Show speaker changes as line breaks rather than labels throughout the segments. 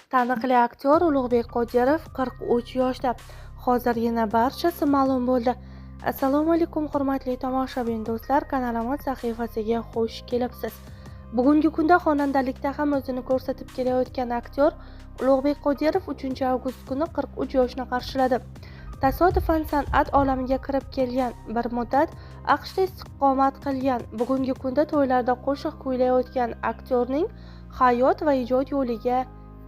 Taniqli aktyor Ulug'bek Qodirov 43 yoshda. Hozirgina barchasi ma'lum bo'ldi. Assalomu alaykum hurmatli tomoshabin do'stlar, kanalimiz sahifasiga xush kelibsiz. Bugungi kunda xonandalikda ham o'zini ko'rsatib kelayotgan aktyor Ulug'bek Qodirov 3-avgust kuni 43 yoshni qarshiladi. Tasodifan san'at olamiga kirib kelgan, bir muddat AQShda istiqomat qilgan, bugungi kunda to'ylarda qo'shiq kuylayotgan aktyorning hayot va ijod yo'liga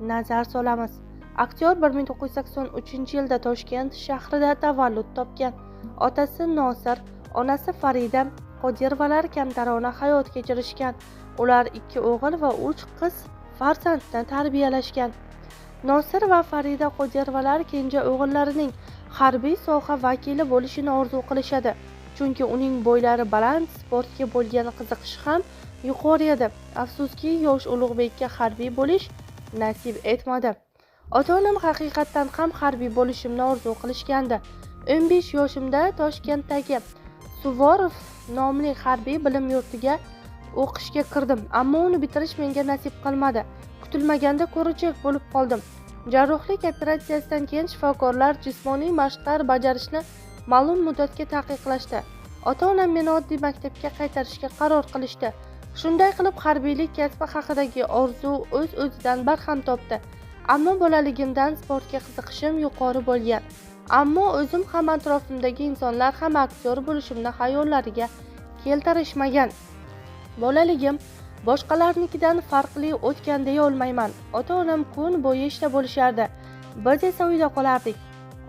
nazar solamiz. Aktyor 1983-yilda Toshkent shahrida tavallud topgan. Otasi Nosir, onasi Farida Qodirovalar kamtarona hayot kechirishgan. Ular 2 o'g'il va 3 qiz farzandni tarbiyalashgan. Nosir va Farida Qodirovalar kenja o'g'illarining harbiy soha vakili bo'lishini orzu qilishadi. Chunki uning bo'ylari baland, sportga bo'lgan qiziqishi ham yuqori edi. Afsuski, yosh Ulug'bekka harbiy bo'lish nasib etmadi. Ota-onam haqiqatdan ham harbiy bo'lishimni orzu qilishgandi. 15 yoshimda Toshkentdagi Suvorov nomli harbiy bilim yurtiga o'qishga kirdim, ammo uni bitirish menga nasib qilmadi. Kutilmaganda ko'richak bo'lib qoldim. Jarrohlik operatsiyasidan keyin shifokorlar jismoniy mashqlar bajarishni ma'lum muddatga taqiqlashdi. Ota-onam meni oddiy maktabga qaytarishga qaror qilishdi. Shunday qilib harbiylik kasbi haqidagi orzu o'z-o'zidan barham topdi. Ammo bolaligimdan sportga qiziqishim yuqori bo'lgan. Ammo o'zim ham atrofimdagi insonlar ham aktyor bo'lishimni xayollariga keltirishmagan. Bolaligim boshqalarnikidan farqli o'tgan deya olmayman. Ota-onam kun bo'yi ishda bo'lishardi. Biz esa uyda qolardik.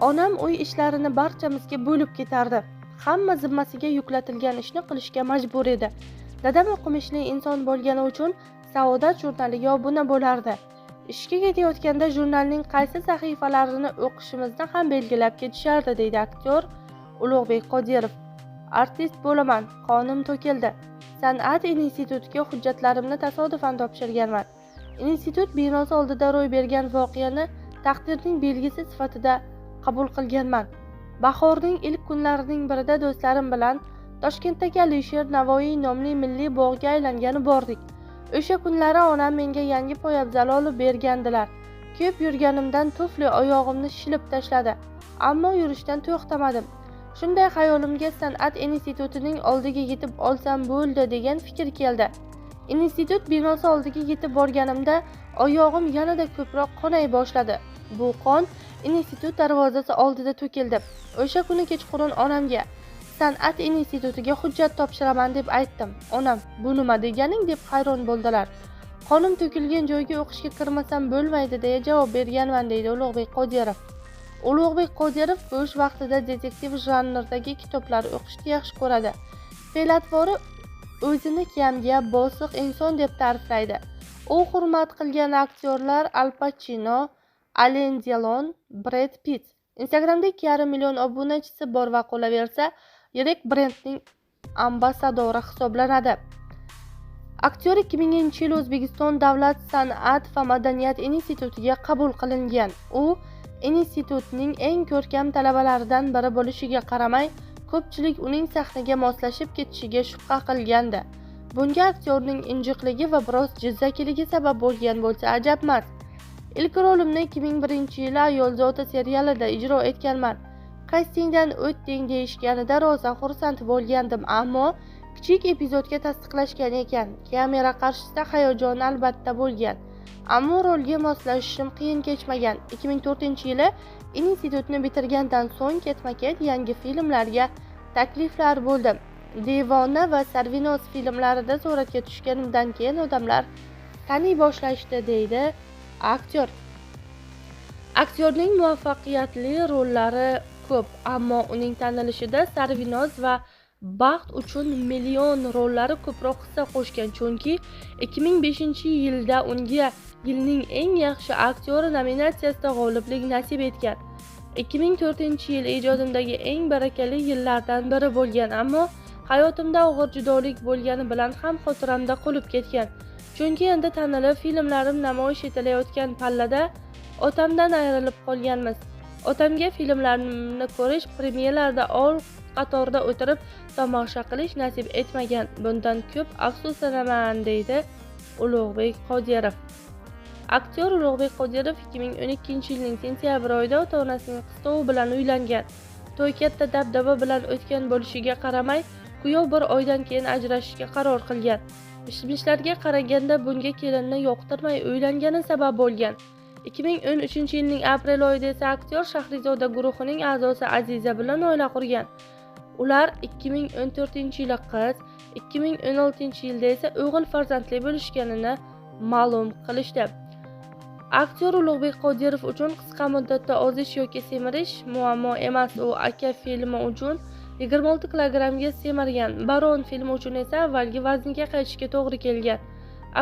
Onam uy ishlarini barchamizga bo'lib ketardi. Hamma zimmasiga yuklatilgan ishni qilishga majbur edi. Dadam o'qimishli inson bo'lgani uchun Saodat jurnaliga obuna bo'lardi. Ishga ketayotganda jurnalning qaysi sahifalarini o'qishimizni ham belgilab ketishardi, deydi aktyor Ulug'bek Qodirov. Artist bo'laman, qonim to'kildi. San'at institutiga hujjatlarimni tasodifan topshirganman. Institut binosi oldida ro'y bergan voqeani taqdirning belgisi sifatida qabul qilganman. Bahorning ilk kunlarining birida do'stlarim bilan Toshkentdagi Alisher Navoiy nomli milliy bog'ga aylangani bordik. O'sha kunlari onam menga yangi poyabzal olib bergandilar. Ko'p yurganimdan tufli oyog'imni shilib tashladi, ammo yurishdan to'xtamadim. Shunday xayolimga san'at institutining oldiga yetib olsam bo'ldi degan fikr keldi. Institut binosi oldiga yetib borganimda oyog'im yanada ko'proq qonay boshladi. Bu qon institut darvozasi oldida to'kildi. O'sha kuni kechqurun onamga san'at institutiga hujjat topshiraman deb aytdim. Onam, bu nima deganing deb hayron bo'ldilar. Qonim to'kilgan joyga o'qishga kirmasam bo'lmaydi deya javob berganman, deydi Ulug'bek Qodirov. Ulug'bek Qodirov bo'sh vaqtida detektiv janridagi kitoblar o'qishni yaxshi ko'radi. Fe'l-atvori o'zini kamgap, bosiq inson deb ta'riflaydi. U hurmat qilgan aktyorlar Al Pachino, Alen Delon, Bred Pitt. Instagramda 2,5 million obunachisi bor va qolaversa, yirik brendning ambassadori hisoblanadi. Aktyor 2000-yil O'zbekiston Davlat san'at va madaniyat institutiga qabul qilingan. U institutning eng ko'rkam talabalaridan biri bo'lishiga qaramay, ko'pchilik uning sahnaga moslashib ketishiga shubha qilgandi. Bunga aktyorning injiqligi va biroz jizzakiligi sabab bo'lgan bo'lsa ajabmas. Ilk rolimni 2001-yili Ayol zoti serialida ijro etganman. Kastingdan o'tding deyishganida rosa xursand bo'lgandim, ammo kichik epizodga tasdiqlashgan ekan. Kamera qarshisida hayajon albatta bo'lgan, ammo rolga moslashishim qiyin kechmagan. 2004-yili institutni bitirgandan so'ng ketma-ket yangi filmlarga takliflar bo'ldi. Devona va Sarvinoz filmlarida suratga tushganimdan keyin odamlar taniy boshlashdi, deydi aktyor. Aktyorning muvaffaqiyatli rollari ko'p, ammo uning tanilishida Sarvinoz va Baxt uchun million rollari ko'proq hissa qo'shgan, chunki 2005-yilda unga yilning eng yaxshi aktyori nominatsiyasida g'oliblik nasib etgan. 2004-yil ijodimdagi eng barakali yillardan biri bo'lgan, ammo hayotimda og'ir judolik bo'lgani bilan ham xotiramda qolib ketgan. Chunki endi tanilib filmlarim namoyish etilayotgan pallada otamdan ayrilib qolganmiz. Otamga filmlarimni ko'rish, premyeralarda ol qatorda o'tirib tomosha qilish nasib etmagan. Bundan ko'p afsuslanaman, deydi Ulug'bek Qodirov. Aktyor Ulug'bek Qodirov 2012-yilning sentyabr oyida ota-onasining qistovi bilan uylangan. To'y katta dabdaba bilan o'tgan bo'lishiga qaramay, kuyov bir oydan keyin ajrashishga qaror qilgan. Mishmishlarga qaraganda bunga kelinni yoqtirmay uylangani sabab bo'lgan. 2013-yilning aprel oyida esa aktyor Shahrizoda guruhining a'zosi Aziza bilan oila qurgan. Ular 2014-yili qiz, 2016-yilda esa o'g'il farzandli bo'lishganini ma'lum qilishdi. Aktyor Ulug'bek Qodirov uchun qisqa muddatda ozish yoki semirish muammo emas. U Aka filmi uchun 26 kilogrammga semirgan, Baron filmi uchun esa avvalgi vazniga qaytishga to'g'ri kelgan.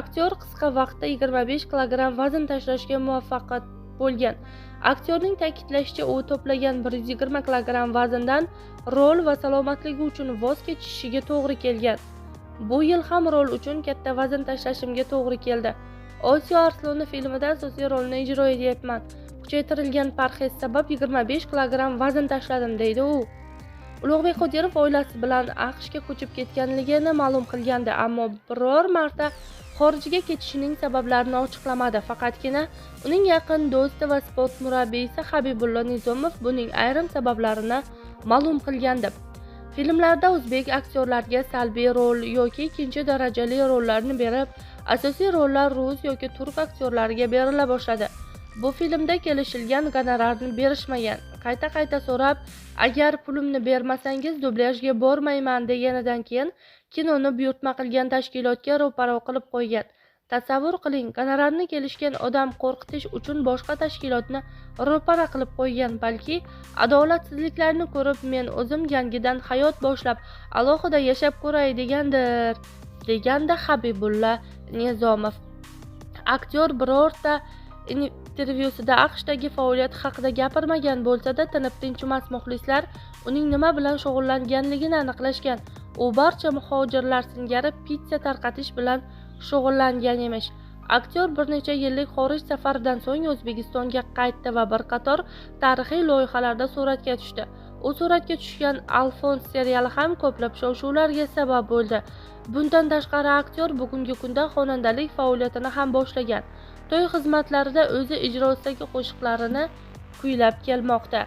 Aktyor qisqa vaqtda 25 kilogramm vazn tashlashga muvaffaq bo'lgan. Aktyorning ta'kidlashicha, u to'plagan 120 kilogramm vazndan rol va salomatligi uchun voz kechishiga to'g'ri kelgan. Bu yil ham rol uchun katta vazn tashlashimga to'g'ri keldi. Osiyo Arsloni filmida asosiy rolni ijro etyapman. Kuchaytirilgan parhez sabab 25 kilogramm vazn tashladim, deydi u. Ulug'bek Qodirov oilasi bilan AQShga ko'chib ketganligini ma'lum qilgandi, ammo biror marta xorijga ketishining sabablarini ochiqlamadi. Faqatgina uning yaqin do'sti va sport murabbiysi Habibulla Nizomov buning ayrim sabablarini ma'lum qilgandi. Filmlarda o'zbek aktyorlarga salbiy rol yoki ikkinchi darajali rollarni berib, asosiy rollar rus yoki turk aktyorlariga berila boshladi. Bu filmda kelishilgan gonorarni berishmagan. Qayta-qayta so'rab, agar pulimni bermasangiz dublyajga bormayman deganidan keyin kinoni buyurtma qilgan tashkilotga ro'para qilib qo'ygan. Tasavvur qiling, gonorarni kelishgan odam qo'rqitish uchun boshqa tashkilotni ro'para qilib qo'ygan, balki adolatsizliklarni ko'rib men o'zim yangidan hayot boshlab alohida yashab ko'ray degandir, degandi Habibulla Nizomov. Aktyor birorta intervyusida AQShdagi faoliyati haqida gapirmagan bo'lsa-da, tinib-tinchimas muxlislar uning nima bilan shug'ullanganligini aniqlashgan. U barcha muhojirlar singari pitsa tarqatish bilan shug'ullangan emish. Aktyor bir necha yillik xorij safaridan so'ng O'zbekistonga qaytdi va bir qator tarixiy loyihalarda suratga tushdi. U suratga tushgan Alfons seriali ham ko'plab shov-shuvlarga sabab bo'ldi. Bundan tashqari aktyor bugungi kunda xonandalik faoliyatini ham boshlagan. To'y xizmatlarida o'zi ijrosidagi qo'shiqlarini kuylab kelmoqda.